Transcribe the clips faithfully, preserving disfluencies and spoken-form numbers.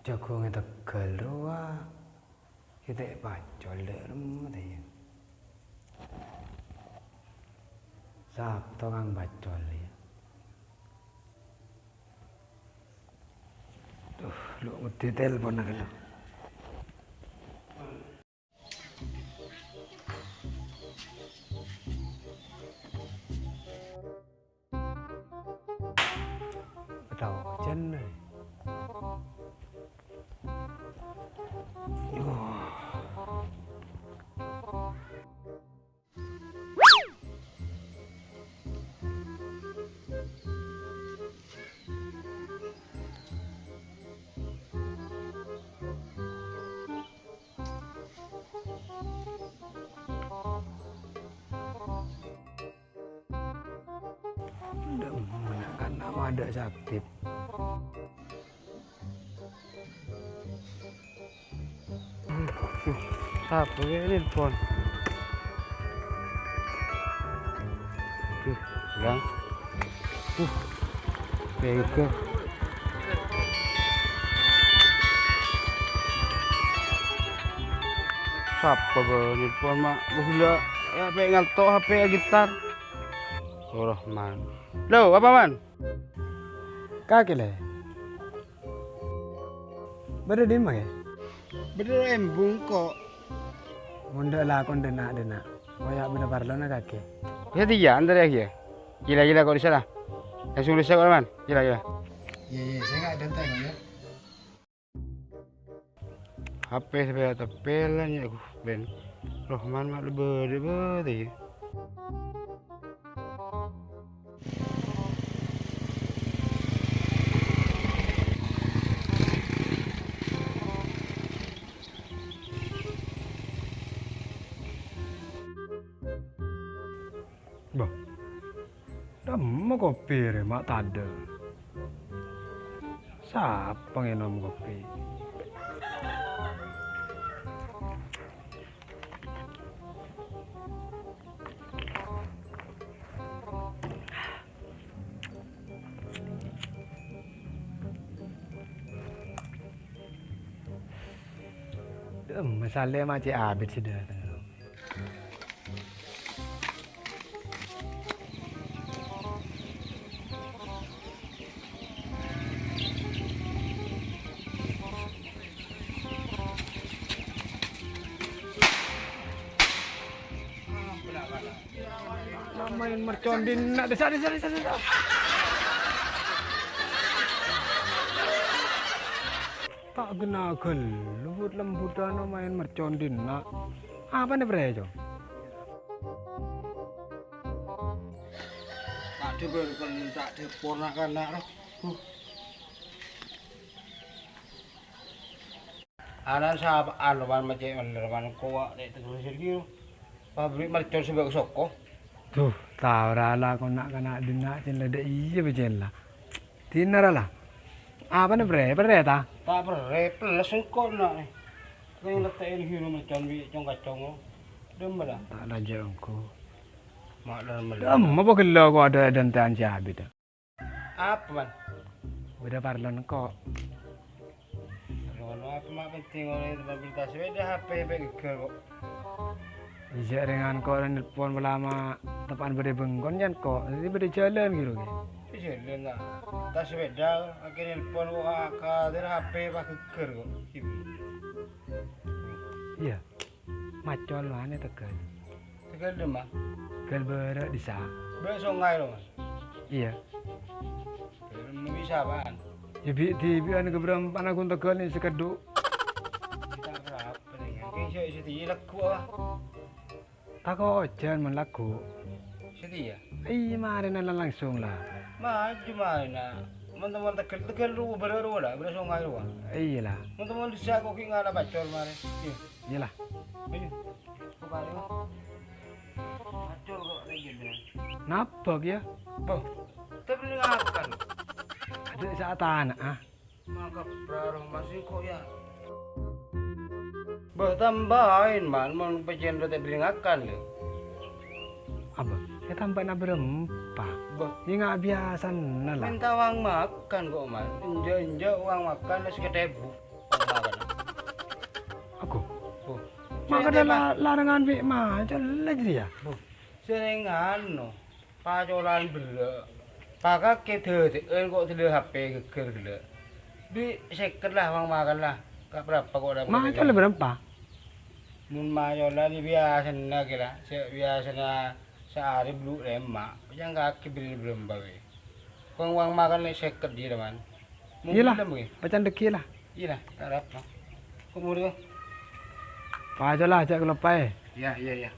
Jhâghungè tegghâl rowa, kèta' pacol dâ' remma, yâ. Sapa tokang pacol, yâ? Duh, lo' ngeddhi telpon aghâllu. Tao jân, eh. Yo. Ndak, mana kan nama ada sakti. Sapa ya nelpon? Duh, Bang. Duh, tega. Sapa ba nelpon, Mak? Gula, ya, pe ngalto H P getar. Oh, Rahman. Lo, apa, Man? Kakè, Lè. Bâdâ dimma, Kè? Bâdâ embung, kok. Mon dâ' lakon dâ' na'-dâ' na'. Koya bâdâ parlona, Kakè. Satèya, antar ya, Kè. Gila-gila kok di sana. Langsung di sana, Man. Gila-gila. Iya, iya, saya nggak ada tanya, ya. H P sampai tepelan, ya, gue, Ben. Rahman mak lebih, lebih, ya. Bah, dâmma kopi rè, ma' tadâ'. Sapa ngènom kopi? Dâmma salè ma' cè' abit sè dâteng. Maèn mercon dinna', desa, desa, desa, desa. Ta' ghenna ghâllu, lembut-lembutan maèn mercon dinna'. Apana, Bre, Cong? Ta' dibârkon, ta' dipor na'-kana', ro. Huh. Ana' sapa, anu, man, ma' cè' bener, man, kowa, rè, teger sè ghi'. Pabrik mercon sè bâ' soko. Duh, tao ra la, kon na'-kana' dinna' cèn la dâ' iyâ bâ cèn la. Dinna ra la. Apana, Bre? Perrè, ta? Ta' perrè, pelles engko' na', eh. Kèng lettè'è hino mercon bi' cong-kacong. Dâmma la. Ta' lajâ engko'. Ma' dâmma la. Dâmma apa ghellâ' ko' adâ' dântè'an sè abit, ta? Apa, Man? Bâdâ parlo engko'. Parlo apa, Ma', penting orèng tempat beli tas sepeda, H P pè' geggâr kok. Iyâ, rèngan ko' nelpon palama teppa'an bâdâ bengkon, yan ko'. Dhâddhi bâdâ jhâlân ghi' ro, Kè. Bâdâ jhâlân, ta'? Tas sepeda, akhèr nelpon kok, ka-, kadir H P pas geggâr kok. Iyâ. Macol manè tegghâl. Tegghâl dâmma? Tegghâl bârâ' dissa'. Bârâ' songay ro, Man? Iyâ. Bârâ' bisa apaan? Yâ, bi'-dhibi'ân ghâbây pana ghun tegghâl nè' sè kaddhu'. Kita berapa dengan? Kèng sè, sè tèya lagghu' apa? Tako' ojhân mon lagghu'. Sè tèya? Iyâ, marèna la langsung la. Maju marèna. Mon-, mon tegghâl, tegghâl ro, bârâ' ro la, bârâ' songay ro. Iyâ la. Mon-, mon dissa' kok ghi' ngala pacol marè. Iyâ. Iyâ la. Ayo. Buka, ayo. Pacol kok rèya, Bang. Napa, Kè, yâ? Boh, ta' bâri' ngakan. Adâ' sè atana', ah. Mangka bra roh masih kok, yâ. Boh, tambâi, Man, mon pècèn ro ta' bâri' ngakan, lè. Apa? Sè tambâi na bârâmpa. Boh. Yâ, nga' biyasana, la. Mènta uwang makan kok, Man. Enjâ'-enjâ' uwang makan la sèket èbu. Aku. Oh. Makana la-, larangan bi' macol la jârèya. Oh. Sèrèng anu, pacolan bellâ'. Pakakè dâdâ'ân ko' dâlâ H P ghâggâr ghellâ'. Bi' sèket la, bâng makan la. Ka' bârâmpa ko' dâ'? Macol la bârâmpa? Mon macolan biyasana kèra, sè biyasana saarè bâllu' lèma', yang kakè bâri' bârâmpa bhâi. Bâng, bâng makan lè' sèket jiyâ, Man. Mon Iyâ la, gelem, ghi. Pacan dâgghi' la. Iyâ la, ta' arapa. Ko' mori, ko'. Pacola, jhâ' kaloppaè. Iyâ, iyâ, iyâ.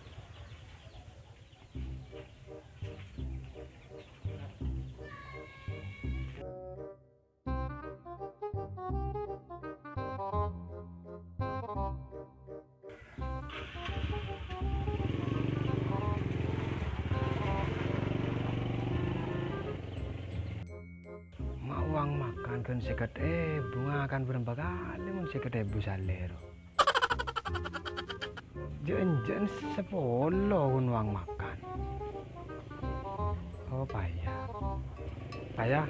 Ma' bâng makan ghân sèket èbu, ngakan bârâmpa kalè mon sèket èbu salèro? Jhân-jhân sapolo ghun bâng makan. Oh, paya. Paya.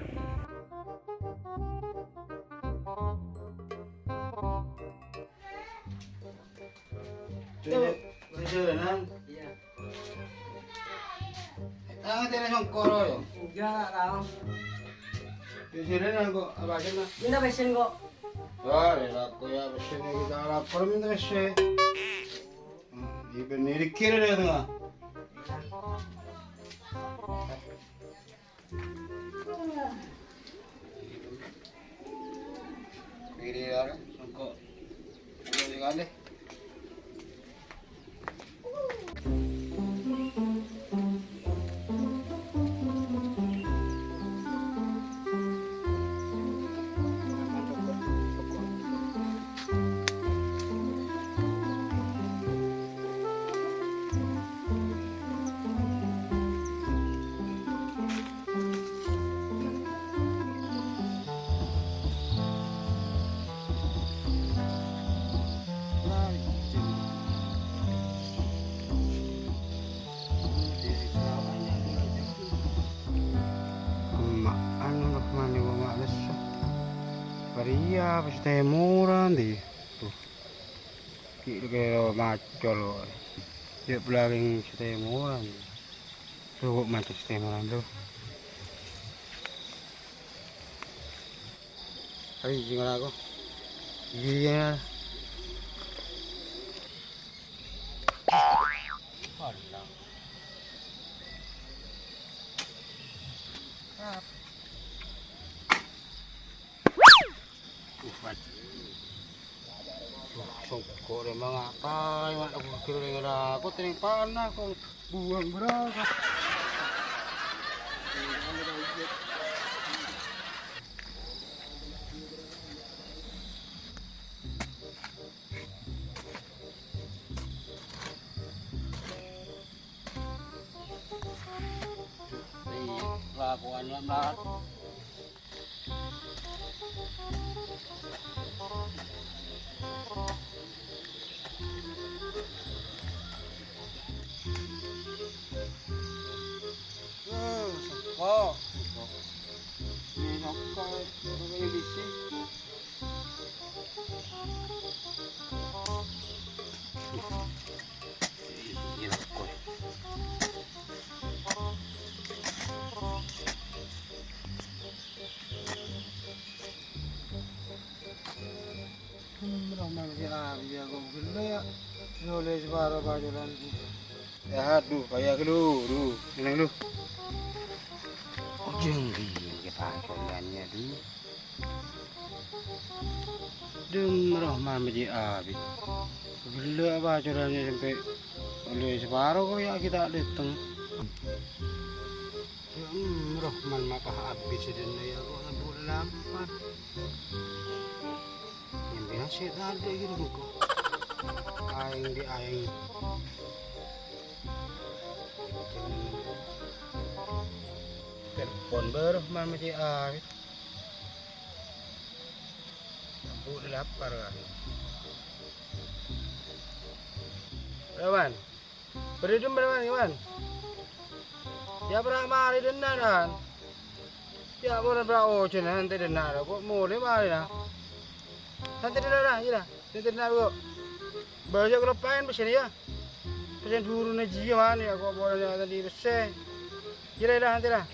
Tuh, perjalanan. Iyâ. Tangan tadi songkoro, ya? Enggak, Kang. Perjalanan kok, apa aja, Mas? Ini pesen kok. Wah, ya, aku ya pesen kita lapar, minta pesen. Hmm, ini bener kira deh, tengah. Piri ara, songko. Udah sekali. Emma'an Rahman ibu ma' lesso. Bariya pas temoran di. Tuh. Ki' kero macol. Ya pelaging setemoran. Suhu macet setemoran, Bro. Ayo, gimana aku? Iya. Alah. Rap. Uh, mat. Wah, songko' rè mangapai, mat, aku kira dengan aku tering panah, kok buang berasa. Nih, kelakuan mat. Hmm, soko. Ini soko, ini bisi. Gila, kok. Hmm, Rahman, ya, ya, kok gila, ya. Nolè saparo pacolan. Ya, aduh, kaya gelo, duh. Ini, duh. Oh, jeng, iya, pacolannya, duh. Dem Rahman bâji' abit. Gellâ' apa acaranya sampè' ollè saparo kok ya' ghi' ta' dâteng. Dem Rahman mapah abit sè dâna ya kok abu' lapar. Nyampe nasè' tadâ' ghi' rongko. Aèng di aèng. Telpon bâ Rahman bâji' abit. Abu' lapar, kan. Rahman. Bâdâ dâmma, Rahman, Rahman. Ya, pernah marè dâna, kan. Ya, pernah pernah ojhân, nanti dâna, kok molè marè, nah. Santai dulu lah, iyâ lah. Santai dulu, Bu. Bâjâ kaloppaèn pèssèna, yâ. Pèssè buruna jiyâ, man, yâ, kok polana tadâ' pèssè. Iyâ lah, iyâ lah, santai lah.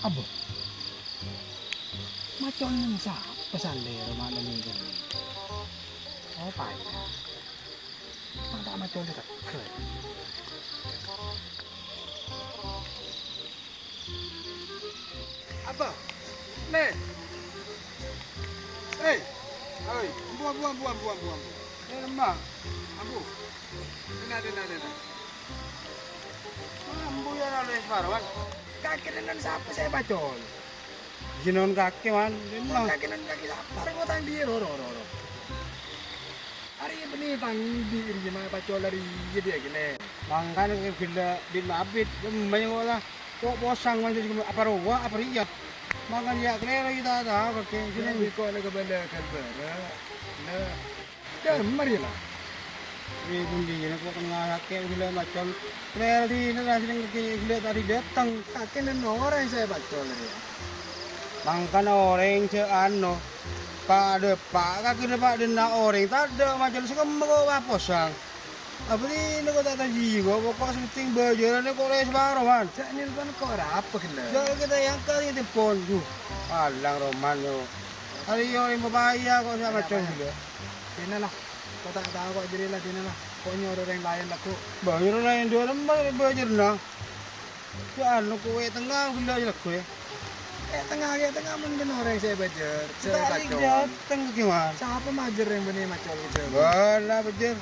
Abo. Macol neng sapa sallè romana neng kene? Oh, paya. Mata macol tegghâ. Apa? Nih. Hei. Oi, ambu, ambu, ambu, ambu, ambu, ambu. Nih, lemma. Ambu. Dina, dina, dina. Ambu yâ, nalè Sparwan. Kakè neng sapa sè pacol? Jinon kakè, man. Dina. Kakè neng kakè sapa? Rèng otang dhi, ro, ro, ro, ro. Arèya bânnè tang dhi, rèya ma' pacol arèya dhi kene. Mangkana ghellâ' bit mabit, lemma kok la. Kok posang, man, apa rowa, apa rèya? Mangkana yâ kalèro yâ ta' tao kakè. Kene kok la kabâlâ ghâlbârâ. Nah. Dâ' remma rèya la. Wi, bundina kok tengnga kakè ghellâ' macol. Kalèro dina la senneng kakè ghellâ' tadâ' dâteng. Kakè neng orèng sè pacol rèya. Mangkana orèng jâ' ano. Pa'-dâpa' kakè dâpa' dâna orèng tadâ' macol sè kemma kok la posang. Abdhina kok ta' tajiwa, pokok sè pentèng bâjârânna kok la èsaparo, man. Jâ' nelpon kok ra apa ghellâ'? Jâ' kita yang kali telepon, duh, alang roman, yo. Arèya orèng papaya kok sè macol ghellâ'. Dina la, kok ta' tao kok jârèya la, dina la. Kok nyoro orèng laèn lagghu'. Bâjârânna orèng dâ' remma bâjârânna. Yâ, anu, kowe tengnga ghellâ' jâ lagghu', yâ. Eh, tengnga, yâ, tengnga mon ghun orèng sè bâjâr, sè pacol. Dâteng ghi, man. Sapa majâr orèng bânnè macol jâ? Bâla bâjâr.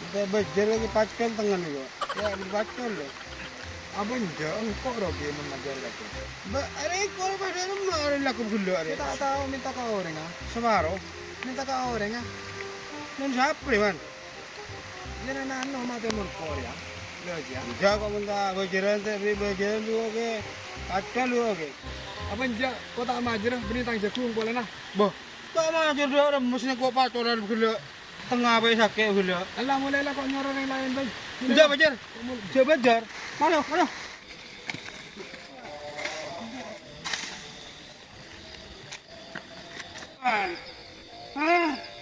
Ente bâjâr lagi pacol tengnga nèko. Yâ, pacol, lho. Apa enjâ' engko' rogi mon majâr kakè? Ba, arè engko' padâ remma orèng lagghu' ghellâ' arè. Ta' tao mènta ka orèng, ah. Saparo. Mènta ka orèng, ah. Mon sapè, man? Jârèya anu matè mon kor, yâ. Lho, jâ. Enjâ' kok mènta bâjârân, ta' bi' bâjârân, bi' oke. Pacol, bi' oke. Apa enjâ' kok ta' majâr, bânnè tang jhâghung polana? Boh, ta' majâr dâ' remma sè kok pacolan ghellâ'. Tengnga bhâi sakè' ghellâ'. Ella molè la kok nyoro orèng laèn, bhâi. Enjâ' bâjâr. Enjâ' bâjâr. Mano, mano. Ah.